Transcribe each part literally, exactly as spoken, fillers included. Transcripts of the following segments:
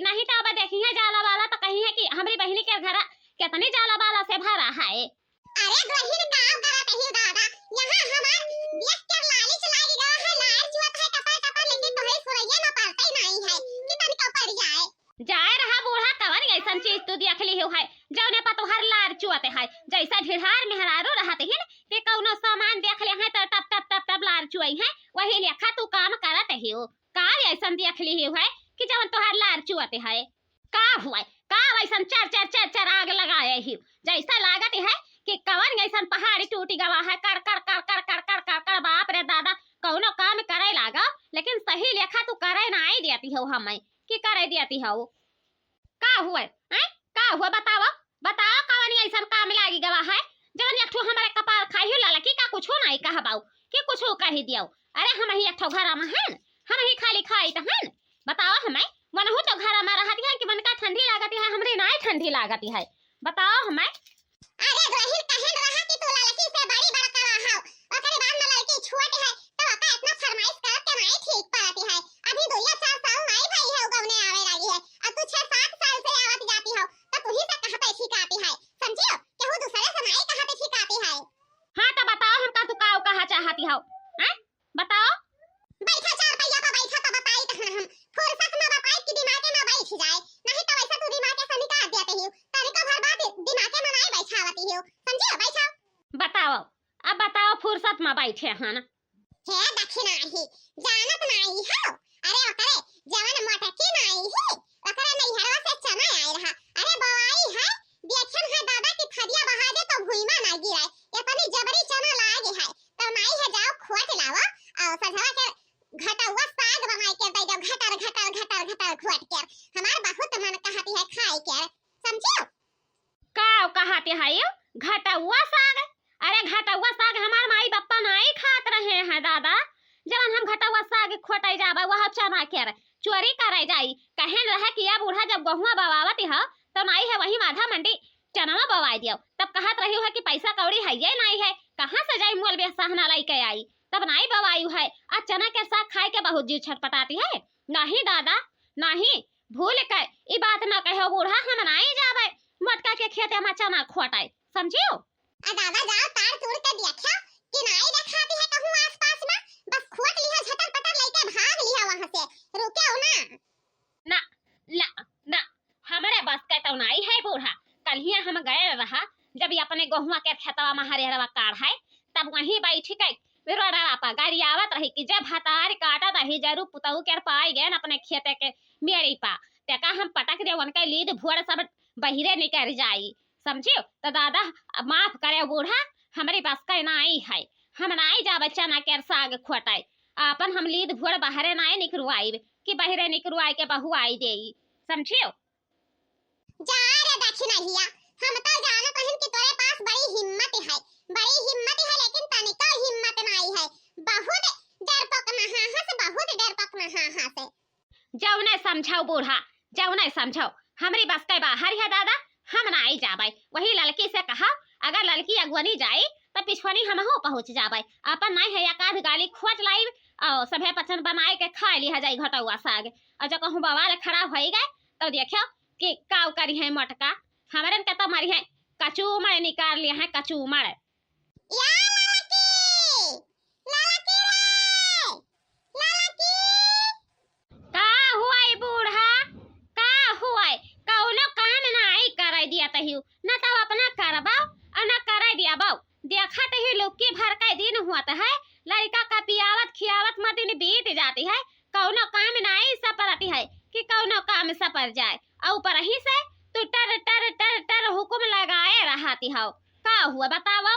नहीं तो अब देखिहैं जाला वाला तो कहिहैं कि हमरी बहिनी के घर केतनी जाला वाला से भरा है। अरे दुलहिन, का करत ही दादा, यहाँ हमार देख के लालिच लाग गवा है, लार चुअत है टपर टपर, लेकिन तोहरे सुरैया में पड़ते नहीं है कि तनिको पड़ जाए। जाए रहा बूढ़ा, कवन ऐसन चीज तू देख लिहू है, जौने पर तोहर लार चुअत है? जैसे ढिढार मेहरारू रहत हिन कि कौनो सामान देख लेहैं तो टप टप टप टप लार चुअइहैं, वही लेखा तू काम करत हिउ। का ऐसन देख लिहू है कि जौन तोहर लार चुअत है? का हुआ, का वैसन चर चर चर चर आग लगाए ही, जैसा लागत है कि कवन ऐसन पहाड़ी टूटी गवा है, कड़ कड़ कड़ कड़ कड़ कड़ कड़ कड़। बाप रे दादा, कौनो काम करे लागा, लेकिन सही लेखा तू करे नाई देती हो हमें, कि करे देती हो? का हुआ, हैं? का हुआ, बताओ, बताओ, कवन ऐसन काम लागी गवा है, जवन एक ठो हमारे कपार खाई हो लाला कि का कुछो नाई कहबाऊ, कि कुछो कही दियो? अरे हम ही एक ठो घर में हैं, हम ही खाली खाई तो हैं, बताओ हमें, मनहु तो घर में रहती है कि मन का ठंडी लागती है, हमरे नाई ठंडी लागती है, बताओ हमें। अरे दुलहिन, कहन रहा कि तू लड़की से बड़ी बड़का हो, ओकरे बाद में लड़की छोट है, तो ओका इतना फरमाइश करत के नाई ठीक पड़ती है। अभी दुइया चार साल नाई भई है, उगवने आवे लागी है, और तू छह सात साल से आवत जाती हो, तो तू ही से कहते सिखाती है, समझियो? केहू दूसरे से नाई कहते सिखाती है। हाँ, तो बताओ हमका तू का कहा चाहती हो, हैं? बताओ। बैठा चार पहिया पर बैठा तो बताई तहन हम। फुर्सत में बताई कि दिमागे में बैठ जाए, नहीं तो वैसे तू दिमागे से निकाल देते ही। तनिको भर बात दिमागे में नहीं बैठावती हो, समझियो? बैठा। बताओ, अब बताओ, फुर्सत में बैठे हन। हे दखिनाही, जानत नाई हो? अरे ओकरे जवन मोटकी नाई ही, ओकरे नैहरवा से चना आए रहा। अरे बोआई है, देखन है दादा कि फदिया बहा दे तो भुइमा ना गिरे। इतनी जबरी चना लागे है, तो नाई है जाओ खोट लावा, और सझवा के घटौआ साग बनाई के दे दो, घटर घटर घटर घटर खोट के। हमार बहुत मन कहती है खाए के, समझियो? का कहते है यो घटौआ साग? अरे घटौआ साग हमार माई बप्पा नाई खात रहे हैं दादा। जवन हम घटौआ साग खोटे जाबे, वह चना के रे चोरी करे जाई। कहन रहे कि या बूढ़ा जब गहुआ बवावत ह, तो नाई है वही माधा मंडी चनवा बवाई दियो। तब कहत रही है कि पैसा कौड़ी है ये नाई है, कहाँ से जाई मोल बेसहना लाई के आई, तब नाई बवाई है। आ चना के साग खाए के बहुत जी छटपटाती है। नहीं दादा, नहीं, भूल के ई बात न कहो बूढ़ा, हम नाई जाबे मोटका के खेते में चना खोटे, समझियो? आ दादा जाओ तार तोड़ के देखो कि नाई देखाती है कहूँ आसपास में, बस खोट लिहा झटर पटर लेके भाग लिहा वहाँ से, रुके हो ना। ना, ना, ना, हमरे बस के तो नाई है बूढ़ा। कल्हिया हम गए रहा, जब ये अपने गहुआ के खेतवा में हरेरवा काढ़े, तब वहीं बैठ के रोडवा पर गरियावत रही कि जब हतार काटत रही जरू पुतऊ के पाई गए अपने खेते के मेरी पा, तेका हम पटक दे उनके लीद भोर सब बहिरे निकर जाई, समझियो? तो दादा, अब माफ करे बूढ़ा, हमरे बस के नाई है, हम नाई जाबे चना के साग खोटे। आपन हम लीद भोर बहरे नाई निकरुआई कि बहरे निकरुआई के बहुआई देई, समझियो? जा रे दखिनहिया, हम तो जानत हन कि तोरे पास बड़ी हिम्मत है, बड़ी हिम्मत है, लेकिन तनिको हिम्मत नाई है। बहुत डरपोक नहा हस, बहुत डरपोक नहा हस। जौने समझाओ बूढ़ा, जौने समझाओ, हमरी बस के बाहर है दादा, हम नाई जाबे। वही लड़की से कहा, अगर लड़की अगुवनी जाई, तो पिछुअनी हमहू पहुँच जाबे। अपन नाई है एकाध गाली खोट लाइब, और सभे पचन बनाए के खा लिहा जाई घटौआ साग। और जो कहूँ बवाल खड़ा होई गए, तो देखियो कि काउ करिहैं मोटका, हमरन के तो मरिहैं, कचूमर निकाल लिहैं, कचूमर। या ललकी, ललकी रे, ललकी। का हुआई बूढ़ा, का हुआई? कौनो काम नाई करे दिया तहियो, न तो अपना करबाओ और न करे दियाबाओ। देखत ही लुक्की भर के दिन हुआ त है, लड़का का पियावत खियावत में दिन बीत जाती है, कौनो काम नाई सपरती है कि कौनो काम सपर जाए। और ऊपर ही से तू टर टर टर टर हुकुम लगाए रहती हो। का हुआ बताओ?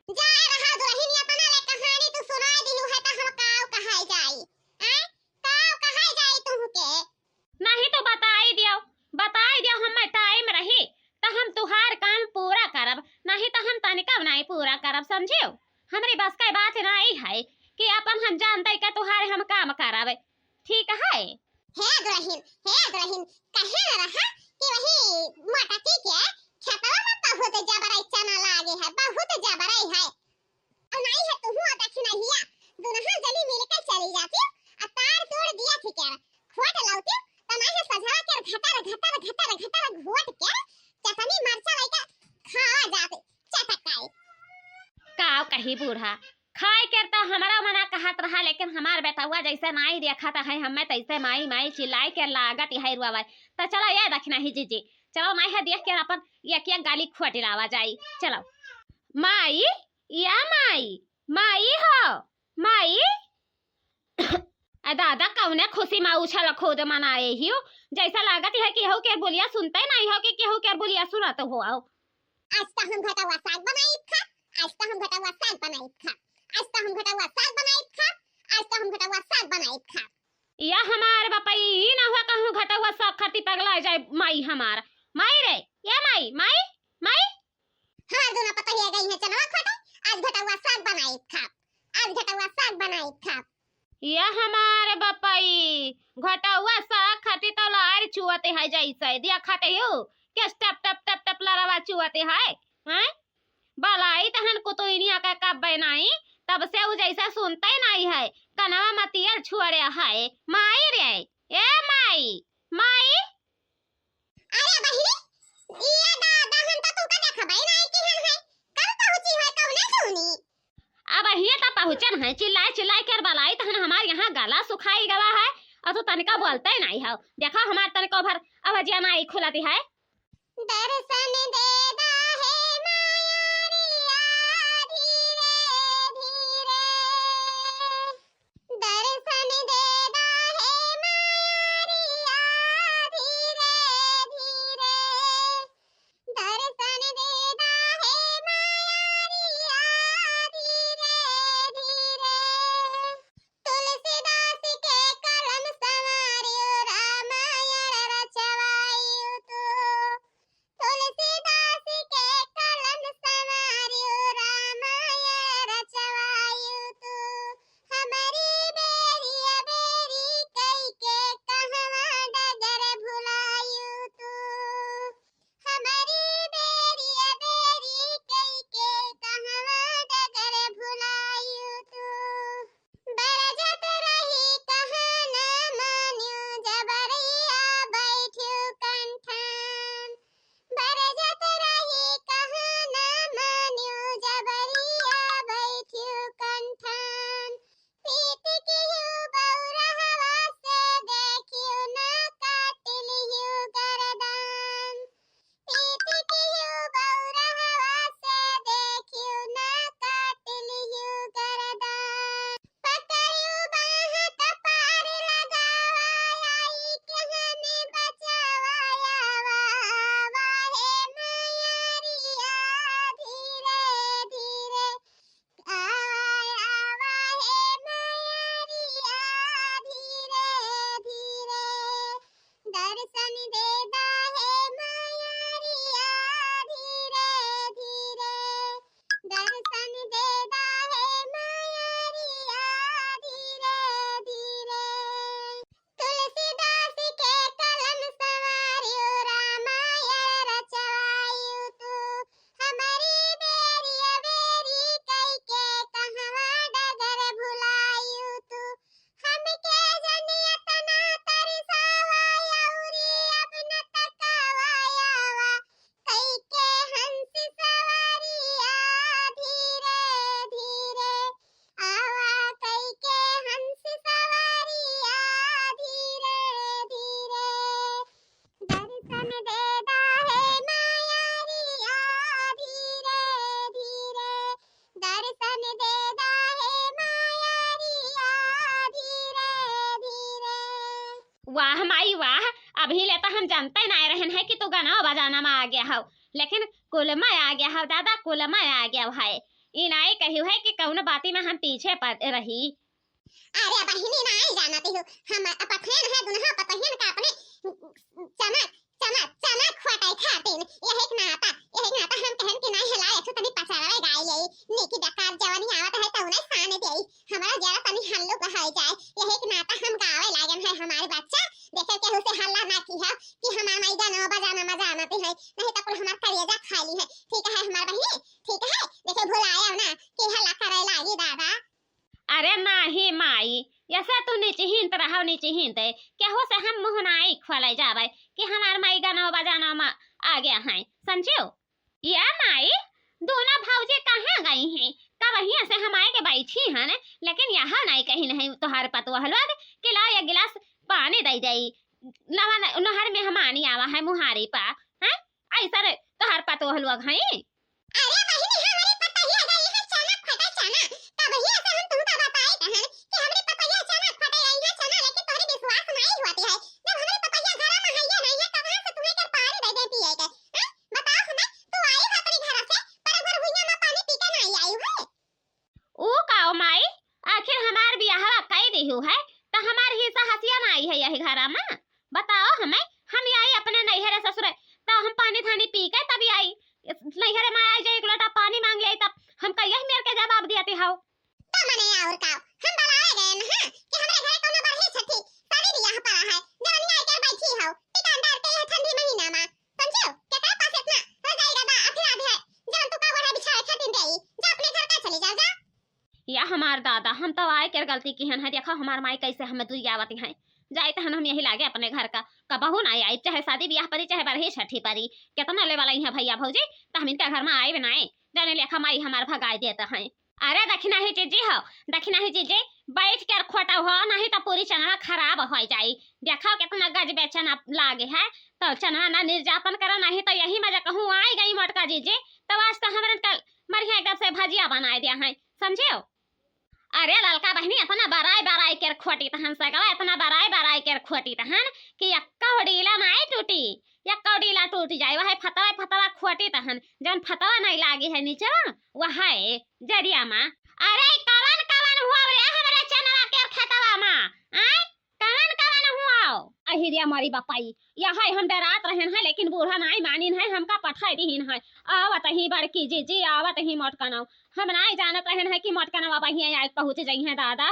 जाए रहा दुलहिन, अपना ले कहानी तू सुनाए दिलू है त हम काव कहाए जाई? आय? काव कहाए जाई तुहू के? नहीं तो बताई दियो, बताई दियो, हमें टाइम रही त हम तुहार काम पूरा करब, नहीं त हम तनिका नाई पूरा करब, समझियो? हमरी बस के बात नाई है कि अपन हम जानते के तुहारे हम काम करब, ठीक है? हे दुलहिन, हे दुलहिन, कहे न रहा कि वही मोटकी के खेतवा में बहुत जबरई चना लागे है, बहुत जबरई है। और नाई है तुहू और दखिनहिया, दुनहा जनी मिलकर चली जाती, आ तार तोड़ दिया थी के, खोट लौती, तो नाई है सझवा के ही बूढ़ा, खाए के त हमरा मना कहत रहा, लेकिन हमार बेटवा जैसे नाई देखत है हमें, तैसे माई माई चिल्लाए के लागत है रुआवे। त चलो ये दखिनही जीजी, चलो नाई है देख के अपन एक एक गाली खोट लावा जाई। चलो माई, या माई, माई हो, माई। ए दादा, कौने खुशी मा उछल कूद मनाए हियो? जैसा लागत है केहू के बोलिया सुनते नहीं हो कि केहू के बोलिया सुनत हो। आज त हम घटवा साग बनाई खा, आज त हम घटवा साग बनाई खा, आज त हम घटवा साग बनाई खा, आज त हम घटवा साग बनाई खा। या हमार बपई, ई ना हुआ कहूँ घटवा साग खाती पगला जाए माई हमार। माई रे, या माई, माई, माई। हमार दोनों पतहिया गई है चनवा खोटे, आज घटवा साग बनाई खा, आज घटवा साग बनाई खा। या हमार बपई, घटवा साग खाती तो लार चुअते है जैसे दिया खाते हो, कैस टप टप टप टप लरवा चुअते है, हैं? बलाई तहन कुतुइनिया का कब बनाई, तब से उ जैसे सुनते नहीं है, कनवा मतियर छुअड़े है। माई रे, ए माई, माई। अरे बहिनी, ये दादा, हम तो तुमका देखबे नहीं कि हम है। कब पहुँची है, कौने सुनी? अब ये तो पहुँचन है, चिल्लाए चिल्लाए कर बलाई तहन हमार यहाँ गला सुखाई गवा है, और तू तनिका बोलते नहीं हो। देखो हमार तनिको भर आवाजिया नहीं खुलती है। दर्शन दे दा हे माया रिया धीरे धीरे, दर्शन दे दा हे माया रिया धीरे धीरे, दर्शन दे दा हे माया रिया धीरे धीरे। तुलसीदास के कलम संवारियो रामायण रचवाइयो तू। तुलसीदास के कलम संवारियो रामायण रचवाइयो तू। हमरी बेरी अबेरी कई के कहवा डगर भुलाइयो तू। हमरी बेरी अबेरी कई के कहवा डगर भुलाइयो तू। बरजत रही कहाँ न मान्यो जबरिया बैठ्यो कंठान। बरजत रही कहाँ न मान्यो जबरिया बैठ्यो कंठान। पीट कियो बौरहवा से देखियो ना काट लियो गरदान। पीट कियो बौरहवा से देखियो ना काट लियो गरदान। पकड़ियो बाँह त पार लगावा, आई के हमें बचावा, आवा, आवा हे मयरिया धीरे धीरे। आवा, आवा हे मयरिया धीरे धीरे, दर्शन दे दा हे मयरिया धीरे धीरे, दर्शन दे दा हे मयरिया धीरे धीरे। तुलसीदास के कलम संवारियो रामायण रचवाइयो तू। हमरी बेरी अबेरी कई के कहवा डगर भुलाइयो तू। हमके जन एतना तरसावा अउरी अब न तकावा, आवा कई के हंस सवारिया धीरे धीरे। आवा कई के हंस सवारिया धीरे धीरे। दर्शन दे दा हे मयरिया धीरे धीरे। दर्शन दे दा हे मयरिया धीरे धीरे। वाह माई वाह, अभी ले तो हम जानते नाय रहन है कि तू गाना बजाना मा आगे हव, लेकिन कुल मा आगे हव दादा, कुल मा आगे हव है। ई नाय कहियो है कि कौन बाती मा हम पीछे पड़ रही। अरे बहिनी, नाय जानती हूँ, हम पतहिन है, दुनहा पतहिन का अपने चमक चमक चमक खोटे खातिन। यही के नाता, यही के नाता हम कहन कि नाय हिलाए, अच्छो तनी पचरवे गाय ले। नीकी बेकार जवानी आवत है, तौने साने देई। हमारा जरा तनी हल्लुक हो जाए, यही के नाता हम गावे लागन है। हमारे बच्चा देखे केहू से हल्ला ना की है कि हमार माई गाना बजाना मा जानती है, नहीं तो कुल हमार करेजा खा ली है। ठीक है हमार बहिनी, ठीक है, देखे भुलाया ना कि हल्ला करे लागी दादा। अरे नाही माई, ऐसे तू निचिहिंत रहो, निचिहिंत। केहू से हम मुँह नाई खोले जावे कि हमार माई गाना बजाना मा आगे हैं, समझियो? या माई, दोनों भौजी कहाँ गई हैं? कबहिया से हम आए के बैठी हन, लेकिन यहाँ नाई कही नहीं तोहार पतोह लोग कि लाओ एक गिलास पानी दे जाई। नवा न-, नहर में हम आनी आवा है मुहारी पा, हैं? ऐसा रे तोहार पतोह लोग हैं। अरे बहिनी, हमरी पतोहिया गई है चना खोटे चना, तबहिया से हम तुमका बताई कहन कि हमरी पतोहिया चना खोटे आई है चना, लेकिन तोहरे विश्वास नहीं होती है। जब हमरी पतोहिया घरा में है या नहीं है, कहाँ से तुम्हें कर पानी दे दे पिए के? हैं? बताओ हमें, तू आई है अपने घर से, पर घर भुइयां में पानी पी के नहीं आई है। ऊ का ओ माई, आखिर हमार बियाहवा कई दिहू है, त हमार हिस्सा हसिया ना आई है यही घरा में? बताओ हमें, हम आई अपने नैहरे ससुरे, त हम पानी धानी पी के तब आई, नैहरे में आई जाए, एक लोटा पानी मांग ले, तब हम कहिए मेर के जवाब दियती हौ। त मने और का, हम बलाए गए न, हाँ, कि हमरे घरे कोनो बरही छठी, शादी बियाह पड़ा है, जवनिया आके बैठी हौ, टिकांदार के यह ठंडी महीना में, समझो, केकरा पास इतना रजाई गदा अथी राधे है, जवन तू का ओढ़े बिछाए खातिर देई, जा अपने घर का चली जा, जा। या हमार दादा, हम तो आए के गलती किहन है, देखो हमार माई कैसे हमें दुरियावती हैं। जाइत हन हम यही लागे अपने घर का, कबहू ना आई, चाहे शादी बियाह परी, चाहे बरही छठी परी, केतना ले वाला है भैया भौजी, त हम इनका घर में आए बनाए, जाने लेखा माई हमार भगाए देता है। अरे दखिनाही जीजी हो, दखिनाही जीजी, बैठ के खोटा हो, नहीं तो पूरी चनवा खराब हो जाई। देखो कितना गज बेचना लागे है, तो चनवा ना निर्जापन करो, नहीं तो यही मजा कहूँ आई गई मोटका जीजी, तो आज तो हमरन कल मरिया एकदम से भजिया बनाए दिया है, समझियो? अरे ललका बहिनी, इतना बराई बराई के खोटी तहन सगवा, इतना बराई बराई के खोटी तहन कि यक्का डीला नाई टूटी, यक्का डीला टूट जाए। वह फतवा फतवा खोटी तहन, जौन फतवा नहीं लागी है नीचवा, वह है जरिया मा। अरे कवन कवन हुआ रे हमरे चनवा के खेतवा मा, आय? कवन कवन हुआ? अहिरिया मरी बपाई, यह है हम डरात रहन है, लेकिन बूढ़ा नाई मानिन है, हमका पठाई दीहिन है। आवत ही बड़की जीजी, आवत ही मोटकनौ। हम नाई जानत रहन है कि मोटकनवा बहिया आए पहुँच जइहें दादा।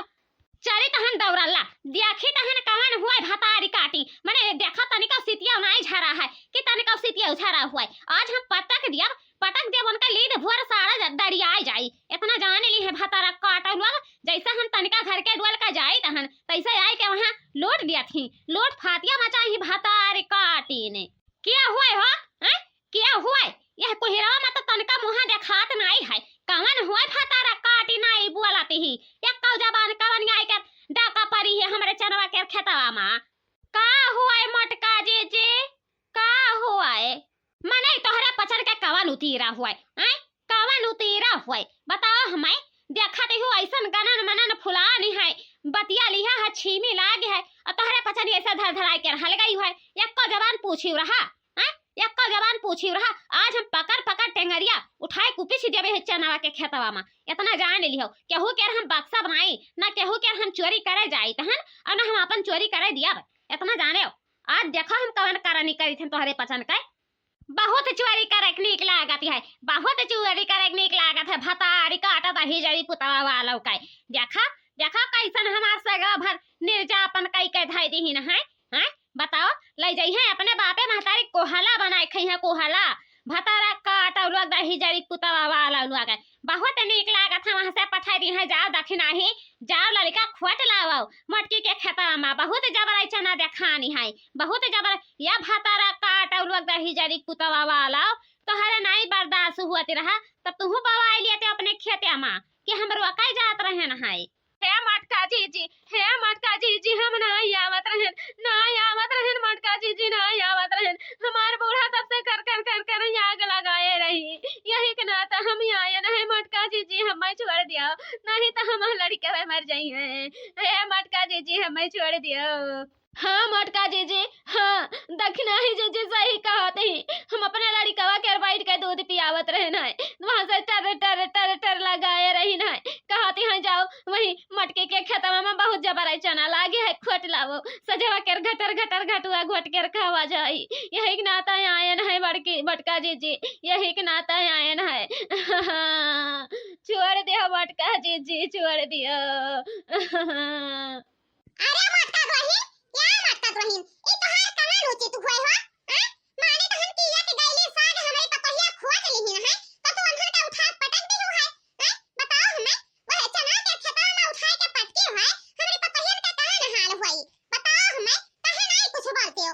चली तहन दौड़ल्ला, देखी तहन कवन हुआ भतारी काटी, मने देखा तनिका सितिया नाई झरा है कि तनिका सितिया झरा हुआ। आज हम पटक दियब, पटक दियब उनका लीद भुअर सारा ज-, दरियाई जाई। इतना जाने ली है भतारा काटौ लोग, जैसे हम तनिका घर के डोल का जाई तहन, तैसे आई के वहाँ लोट दिया थी, लोट फातिया मचाई भतारी काटी ने। क्या हुआ हो, हैं? क्या हुआ? यह कुहिरवा में तो तनिका मुँह देखात नाई है। कवन हुआ भतारा काटी नाई बोलत ही? यक्कौ जबान कवन आई के डाका परी है हमरे चनवा के खेतवा मा? का हुआ मोटका जीजी? का हुआ? मने तोहरे पचन के कवन उतीरा हुआ, हैं? कवन उतीरा हुआ? बताओ हमें। देखत ही ऐसन गनन मनन फुलानी है, बतिया लिहा है, छीमी लाग है, और तोहरे पचन ऐसे धर धराए के रहल गई है। यक्को जबान पूछी रहा, हैं? यक्को जबान पूछी रहा, आज हम पकड़ पकड़ टेंगरिया उठाए कुपिछ देबे है चनवा के खेतवा मा। इतना जान लिहो, केहू के हम बक्सा बनाई, ना केहू के हम चोरी करे जाई तहन, और ना हम अपन चोरी करे दिया। इतना जाने हो, आज देखो हम कवन करनी करी थे तोहरे पचन के। बहुत चोरी करे के नीक लागत है, बहुत चोरी करे के नीक लागत है, भतारी काटत ही जड़ी पुतवा वालों के। देखा, देखा कैसन हमार सगा भर निर्जापन कई के धई दीहिन है, हैं? बताओ, ले जइहें अपने बापे महतारी कोहला बनाए खइहें कोहला। भतारा काटौ लोग दही जड़ी पुतवा वाला लोग। बहुत नीक लागत है, वहाँ से पठाई दीहें, जाओ दखिनाही, जाओ लड़का खोट लावो, मोटकी के खेतवा मा बहुत जबरई चना देखानी है, बहुत जबर, या भतारा काटौ लोग दही जड़ी पुतवा वाला, तोहरे नाई बर्दाश्त हुअत रहा, तब तुहू बवाई लियते अपने खेते मा, कि हम रोकई जात रहन है। हे मोटका जीजी, हे मोटका जीजी, हम नाई आवत रहन, नाई आवत रहन मोटका जीजी, नाई आवत रहन। हमार बूढ़ा तब से कर कर कर कर आग लगाए रही, यही के नाता हम आयन है मोटका जीजी, हमें छोड़ दियो, नहीं तो हम लड़के मर जाई हैं। हे मोटका जीजी, हमें छोड़ दियो। हाँ मोटका जीजी, हाँ, दखिनाही जीजी सही कहत ही। हम अपने लड़िकवा के बैठ के दूध पियावत रहन है, वहाँ से टर टर टर टर लगाए रहिन है। कहत ही, "हाँ, जाओ, वही मटकी के खेतवा में बहुत जबरई चना लागे है, खोट लावो, सजवा के घटर घटर घटुआ घोट के खावा जाई।" यही के नाता आयन है बड़की, मोटका जीजी, यही के नाता आयन है। छोड़ दियो मोटका जीजी, छोड़ दियो। अरे मोटका दुल्हिन, या मोटका दुल्हिन, ई तोहार कवन उचित हुए हो? हैं? माने तो हम किया के गैली साग हमरे पतोहिया खोज लिहिन है, तो तू उन्हन के उठा पटक दिहु है। हैं? बताओ हमें, वह चना के खेतवा में उठाए के पटकी है, हमरे पतोहियन के कवन हाल हुई? बताओ हमें, काहे नाई कुछ बोलते हो?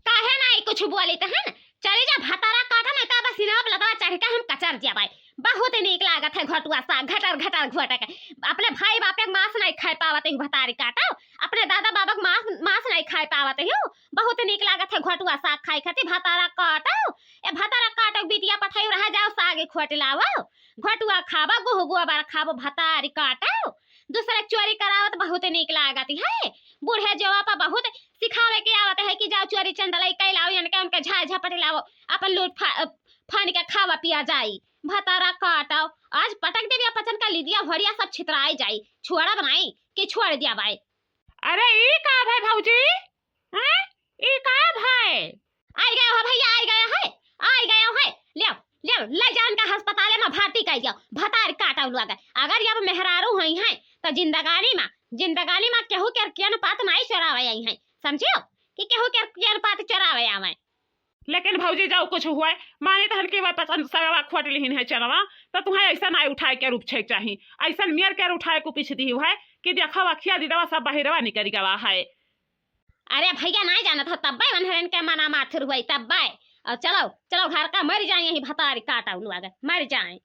काहे नाई कुछ बोली तहन? चली जा भतारा काटा, नहीं तो बस इनाप लतवा चढ़ के हम कचर जाबाई। बहुत नीक लागत है घोटुआ साग, घटर घटर घोटे के। अपने भाई बाप के मांस नहीं खाए पावत ही भतारी काटो, अपने दादा बाबा के मांस, मांस नहीं खाए पावत ही। बहुत नीक लागत है घोटुआ साग खाए खातिर। भतारा काटो, ए भतारा काटो, बिटिया पठाई रहा जाओ साग खोट लावो, घोटुआ खाबो, गुह गोबर खाबो, भतारी काटो। दूसरे चोरी करावत बहुत नीक लागत है। बूढ़े जोवा पर बहुत सिखावे के आवत है कि जाओ चोरी चंडलाई कैलाओ, इनके उनके झाय झपट लाओ, अपन लूट फा-, फान के खावा पिया जाई। भतारा काटो, आज पटक देबी अपचन का लिदिया भरिया सब छितराई जाई। छोड़ा बनाई कि छोड़ दिया बाई। अरे ई का भाई भौजी, हैं? ई का भाई? आई गयो है भैया, आई गयो है, आई गयो है। ले आओ, ले आओ, ले जान का अस्पताले में भर्ती कर दियो। भतार काटा हुआ गए। अगर जब मेहरारू हुई हैं तो जिंदगानी में, जिंदगानी में केहू के कियन पात नहीं चोरावे आई हैं, समझियो कि केहू के कियन पात चोरावे आवे। लेकिन भौजी जाओ कुछ हुआ, मानी तहन के वह पसंद सगवा खोट लिहिन है चनवा, तो तुम्हें ऐसा नहीं उठाए के रूप छे चाही, ऐसा मेर के उठाए को पीछ दी है कि देखो अखिया दिदवा सब बहिरवा निकल गवा है। अरे भैया नहीं जानत हो, तब्बे वनहरन के मना माथुर हुई तब्बे। और चलो, चलो घर का मर जाए यही भतारी काटा उलवा गए, मर जाए।